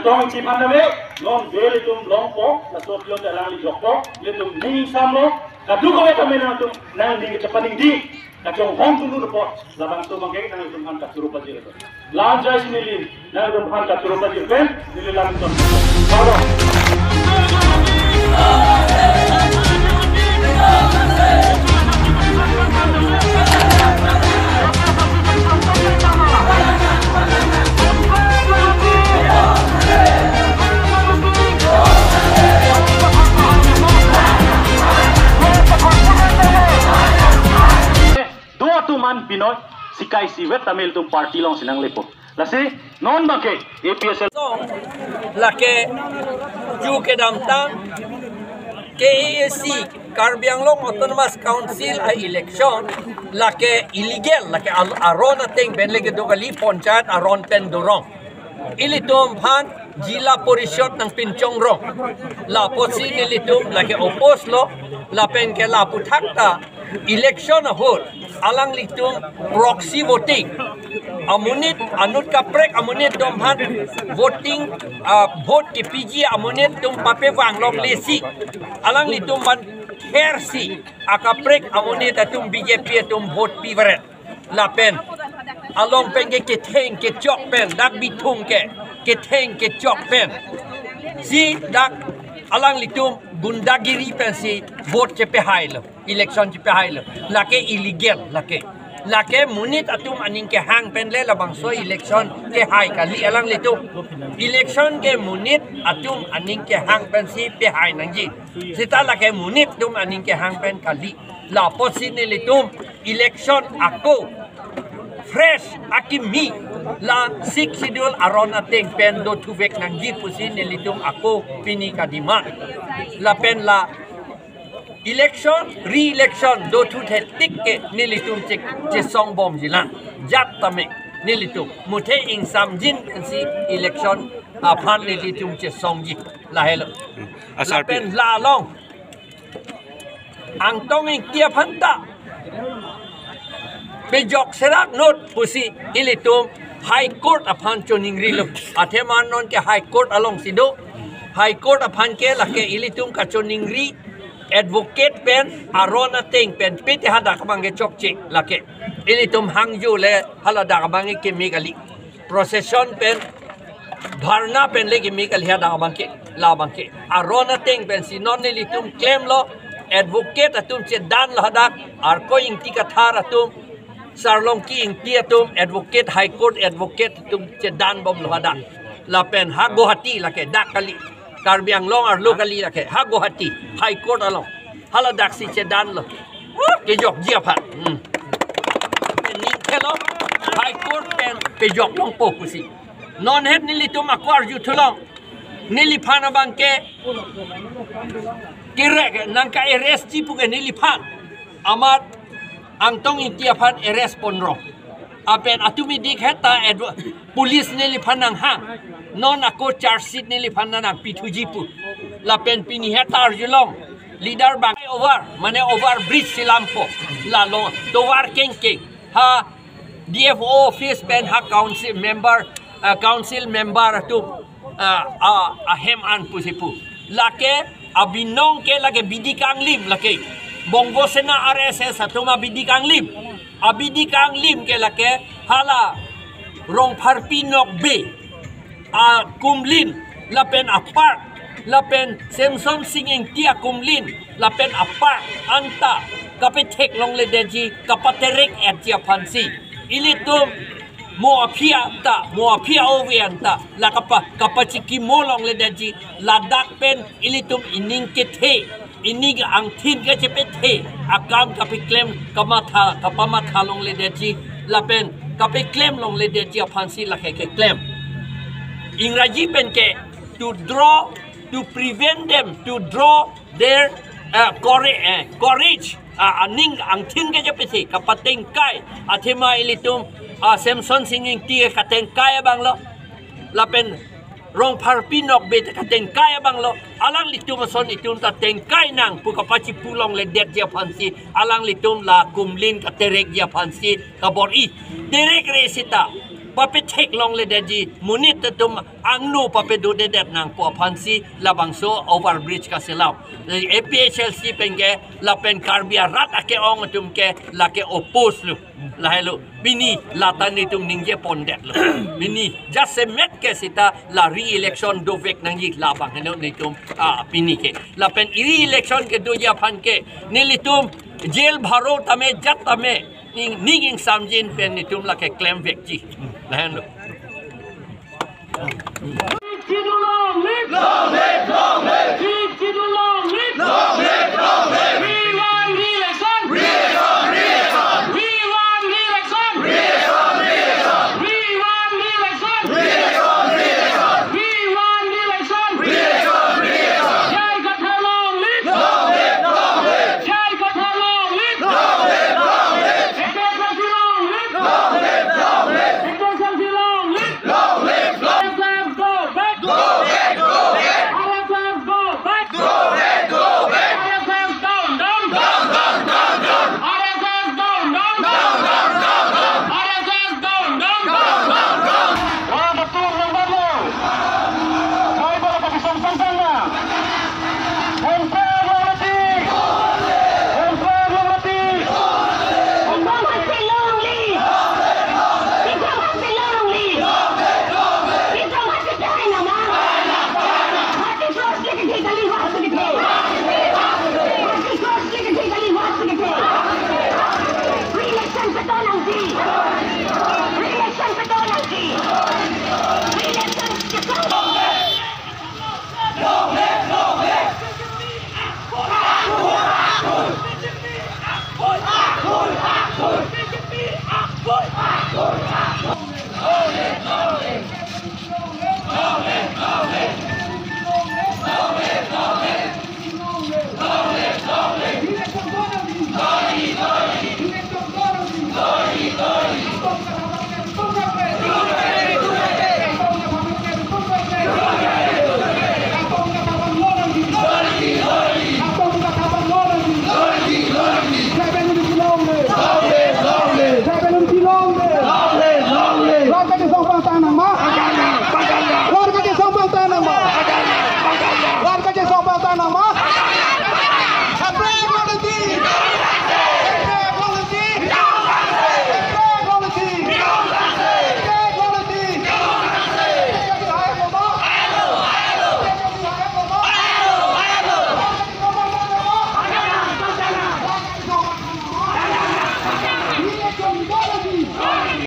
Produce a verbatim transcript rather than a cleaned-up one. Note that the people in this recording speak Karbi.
Tong chiphan dame, non bel itum longpo, laso pion dalang lijokpo, itum ning samlo, kaduk kami kami nangtum nangning kechapaning di, kachonghong tulu depo, labangso abangke nangtum aphan kachoro pajir. Lanjai si neli, nangtum aphan kachoro pajir pen, neli langton. Pardon. Do atum an pinoi, sikai sivet tame ilitum party alongsi nanglepo. Lasi non abangke A P H L song lake ju kedamtang K A A C, Karbi Anglong Autonomous Council a-election lake illegal, lake al-, aron ateng pen lake do kali, panchayat aron pen do rong. Ilitum aphan Zilla Parishad nangpinchong rong. Lapusi nelitum lake oppose lo, lapen ke lapu thakta election ahut alanglitum proxy voting, amonit anut kaprek amonit atum aphan voting, ah, vote kepiji amonit atum papevang longle si alanglitum aphan khersi akaprek amonit atum B J P atum vote pivaret. Lapen along pen ke ketheng kechok pen, dak Bithung ke ketheng kechok pen si dak alanglitum gundagiri pensi vote chepehailo, election chepehailo. Lake illegal, lake, lake monit atum aning kehang pen le labangso election kehai kali alanglitum. Election ke monit atum aning kehang pensi pehai nangji. Seta lake monit atum aning kehang pen kali. Lapusi nelitum election ako fresh akimi la Sixth Schedule aron ateng pen dothuvek nangji pusi nelitum ako pini kademand. Lapen la election, re-election dothu thetik ke nelitum che, chesong bomji lang. Jat tame nelitum muthe ingsamjin pensi election aphan nelitum chesongji. Lahelo. Asar pi- Lapen la along Angtong Ingti aphan ta pejok serak not pusi ilitum High Court aphan choningrilo. Athema non ke High Court alongsi do. High Court aphan ke lake ilitum kachoningri, advocate pen aron ateng pen pete hadak abangke chokche lake. Ilitum hangjo le haladak abangke keme kali. Procession pen, dharna pen le keme kali hadak abangke, labangke. Aron ateng pensi non nelitum klemlo, advocate atum chedanlo hadak, Arkoi Ingti Kathar atum, Sarlongki Ingti atum, advocate, High Court advocate atum chedan bomlo hadak. Lapen ha Guwahati lake, dak kali. Karbi Anglong arlo kali lake, ha Guwahati, High Court along. Haladak si chedanlo. Kejokji aphan. Hmm. Ning thelo, High Court pen pejok longpo pusi. Non het nelitum ako arju thulong. Neliphan abangke kere nangka-arrest ji pu ke neliphan. Amat Angtong Ingti aphan arrest ponrong. Lapen atum idik heta adv-, police neliphan nanghang. Non ako charge sheet neliphan nangpithuji pu. Lapen pini heta arjulong. Leader bang over, mane over bridge si lampo. La along tovar kengkeng. Ha D F O office pen ha council member, ah, council member atum, ah, ah, ahem an pusi pu. Lake abinong ke lake B D Kanglim lake. Bongo Sena R S S atum a-B D Kanglim. A-B D Kanglim ke lake hala Rongpharpi Nokbe akumlin, lapen a-park, lapen Semsonsing Ingti akumlin, lapen a-park anta kapethek longledetji, kapaterek-etji aphansi. Ilitum mo aphi anta, mo aphi ove anta, la kapa, kapachikimo longledetji, ladak pen ilitum ining kethe, ining angthin kachepethe akam kapeklem kamatha, kapamatha longledetji, lapen kapeklem longledetji aphansi lake keklem. Ingraji pen ke, to draw, to prevent them, to draw their, uh, courage, uh, courage, uh, aning angthin kachepethe kapatengkai, athema ilitum, uh, Semsonsing Ingti katengkai abanglo. Lapen Rongpharpi Nokbe ta katengkai abanglo, alanglitum ason itum ta tengkai nang pu kapachipu longledetji aphansi, alanglitum la kumlin katerekji aphansi kabor-i. Terekre seta, Papetheklongledetji, monit atum angno papedodedet nangpo aphansi labangso overbridge kaselam. A P H L C pen ke lapen Karbi arat ake-ong atum ke lake oppose lo. Lahelo. Pini lata netum ningjepondetlo. Pini jasemet ke seta la re-election dovek nangji, labang helo netum, ah, pini ke. Lapen re-election kedoji aphan ke nelitum jail bharo tame jat tame ning, ning ingsamjin pen netum lake klemvekji. Lahenlo.